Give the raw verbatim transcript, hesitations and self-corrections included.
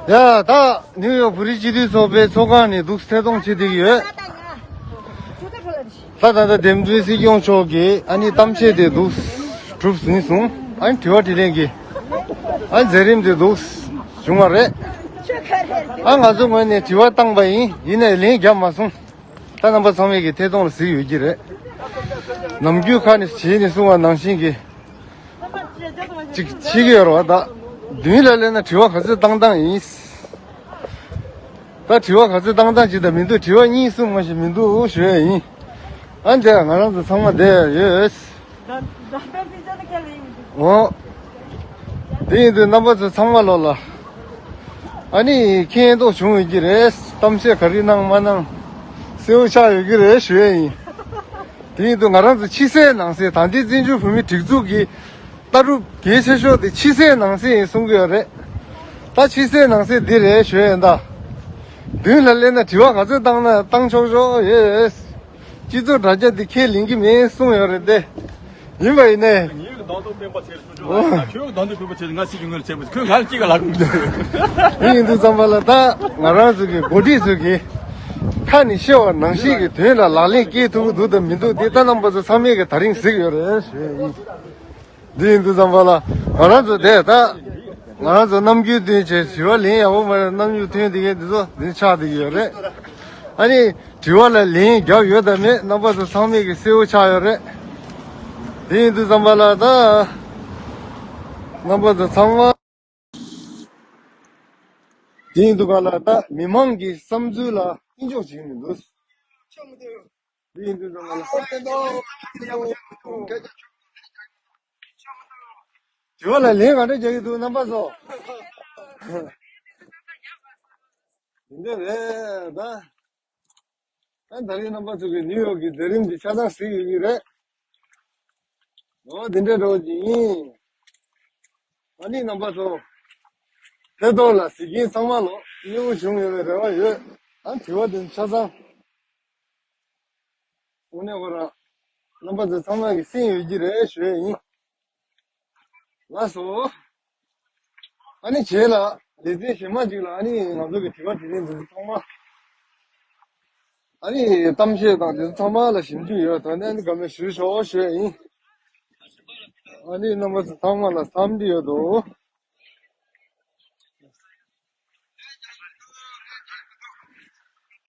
ཡ་ད་ནིའུ་ཡོག་བོད་རིགས་སྤྱི་མཐུན་ཚོགས་པའི་ཚོགས་ཁང་ནས་འདུག་ཐད་གཏོང་བྱེད་བསྡད་ཀྱི་ཡོད། ད་ད་ལྟ་འདེམས་ཐོན་སྲིད་སྐྱོང་མཆོག་གིས་ཨ་ནི་གཏམ་བཤད་དེ་འདུག་གྲུབ་ཟིན་སོང་། ཨ་ནི་དྲི་བ་དྲིས་ལན་གྱི་ཨ་ནི་མཛད་རིམ་དེ་འདུག་བྱུང་བ་རེད། ཨ་ང་ཚོ་ངོས་ནས་དྲི་བ་བཏང་པ་ཡིན། ཡིན་ནའི་ལན་བརྒྱབ་མ་སོང་། ད་རྣམ་པ་ཚང་མས་ཀྱི་ཐད་གཏོང་ལ་གཟིགས་ཡོད་ཀྱི་རེད། ནམ་རྒྱུན་ཁ་ནས་བྱས་ནས་གསུང་བ་ནང་བཞིན་གྱི་ཅིག་བྱེད་ཀྱི་ཡོད་རེད་བ། ད་མདུན་ལ་སླེབས་ན་དྲི་བ་ག་ཚོད་བཏང་སྟངས་ཡིན། ད་དྲི་བ་ག་ཚོད་བཏང་སྟངས་ཅིག་ད་མི་འདུག་དྲི་བ་གཉིས་གསུམ་མ་ཞིག་མི་འདུག་ཞུ་ཡ་ཡིན། ཨ་འདྲ་ང་རང་ཚོ་ཚང་མ་བསྡད་ཡོད། འོ། དེ་ཡིན་དུས་རྣམ་པ་ཚོ་ཚང་མ་ལོག་ལ། ཨ་ནི་མཁྱེན་རྟོགས་བྱུང་ཡོད་ཀྱི་རེད། གཏམ་བཤད་ག་རེ་གནང་མ་གནང་། གསལ་བོ་ཆགས་ཡོད་ཀྱི་རེད་ཞུ་ཡ་ཡིན། དེ་ཡིན་དུས་ང་རང་ཚོ་ཕྱི་གསལ་ནང་གསལ། ད་ལྟའི་བཙན་བྱོལ་བོད་མིའི་སྒྲིག་འཛུགས་ཀྱི་ལྟ་གྲུབ་གལ་ཆེ་ཤོས་དེ་ཕྱི་གསལ་ནང་གསལ་ཡིན་གསུང་གི་ཡོད་རེད། ད་ཕྱི་གསལ་ནང་གསལ་འདི་རེད་ཞུ་ཡ་ཡིན་ད། མདུན་ལ་སླེབས་ན་དྲི་བ་ག་ཚོད་བཏང་ན་བཏང་ཆོག་ཆོག་ཡོད། སྤྱི་ཚོགས་དྲ་རྒྱ་འདི་ཁས་ལེན་གྱི་མེད་གསུངས་ཡོད་རེད་དེ། ཡིན་པ་ཡིན་ནའི། ངའི་གདོང་དུ་སྤེན་པ་ཚེ་རིང་ཆུང་ཆུང་ལ་ཁྱོད་གདོང་དུ་སྤེན་པ་ཚེ་རིང་ང་སྲིད་ཀྱི་ངོས་ལ་བྱེད་དགོས། ཁྱོད་ང་ལ་གཅིག་ག་ལ་དགོས། དེ་ཡིན་དུས་ཙམ་པ་ལ་ད་ང་རང་ཚོ་གི་འགོ་ཁྲིད་ཚོ་གི་ཁ་ནས་བཤད་པ་ནང་བཞིན་གྱི་དོན་ལ་ལག་ལེན་སྐྱེལ་ཐུབ་ཀྱི་འདུག་དང་མི་འདུག་དེ་ད་རྣམ་པ་ཚོ་ཚང་མས་ཀྱི་ད་རིང་གཟིགས་ཡོད་རེད་ཞུ་ཡ་ཡིན། འདི་ཡིན་དུས་ཙམ་པ་ལ་ང་རང་ཚོ་དེ་ད་ང་རང་ཚོ་ནམ་རྒྱུན་བསྟུན་བྱས་དྲི་བ་ལན་ཡག་པོ་མ་རེད། རྣམ་འགྱུར་ཐོན་བསྡད་མཁན་འདི་ཚོ་འདི་ཆགས་བསྡད་ཀྱི་ཡོད་རེད། ཨ་ནི་དྲི་བ་ལ་ལན་རྒྱབ་ཡོད་དམ་མེད་རྣམ་པ་ཚོ་ཚང་མས་ཀྱི་གསལ་བོ་ཆགས་ཡོད་རེད། དེ་ཡིན་དུས་ཙམ་པ་ལ་ད་རྣམ་པ་ཚོ་ཚང་མ། དེ་ཡིན་དུས་ག་ལ་ད་མི་མང་གི་བསམ་ཚུལ་ལ་བརྩི་འཇོག་བྱེད་ཀྱི་མི་འདུག་དེ་ཡིན་དུས་ཙམ་པ་ལ། དྲི་བ་ལ་ལན་ག་འདྲ་རྒྱག་གི་འདུག་རྣམ་པ་ཚོ། འདི་འདྲ་རེད་ད། ད་ད་རིང་རྣམ་པ་ཚོ་གི་ནིའུ་ཡོག་གི་མཛད་རིམ་འདི་ཆ་ཚང་གཟིགས་ཡོད་ཀྱི་རེད། འོ་འདི་འདྲ་འགྲོ་གི་ཡིན། ཨ་ནི་རྣམ་པ་ཚོ། ཐད་གཏོང་ལ་གཟིགས་མཁན་ཚང་མ་ལོ་མཉེས་པོ་བྱུང་ཡོད་པའི་རེ་བ་ཡོད། ཨ་དྲི་བ་འདི་ཆ་ཚང་། དངོས་གནས་ཁོ་རང་རྣམ་པ་ཚོ་ཚང་མ་གིས་གསན་ཡོད་ཀྱི་རེད་ཞུ་ཡས་ཡིན། ལགས་སོ། ཨ་ནི་རྗེས་ལ་ལེ་ཚན་གཞན་མ་ཅིག་ལ་ཨ་ནི་ང་ཚོ་གི་དྲི་བ་དྲིས་ལན་འདི་ཚོ་ཚང་མ། ཨ་ནི་གཏམ་བཤད་དང་འདི་ཚོ་ཚང་མ་ལ་ཞིབ་འཇུག་ཡོད། ད་ནི་ཨ་ནི་བཀའ་མོལ་ཞུས་ཆོག་ཞུ་ཡས་ཡིན། ཨ་ནི་རྣམ་པ་ཚོ་ཚང་མ་ལ་འཚམས་འདྲི་ཡོད་དོ།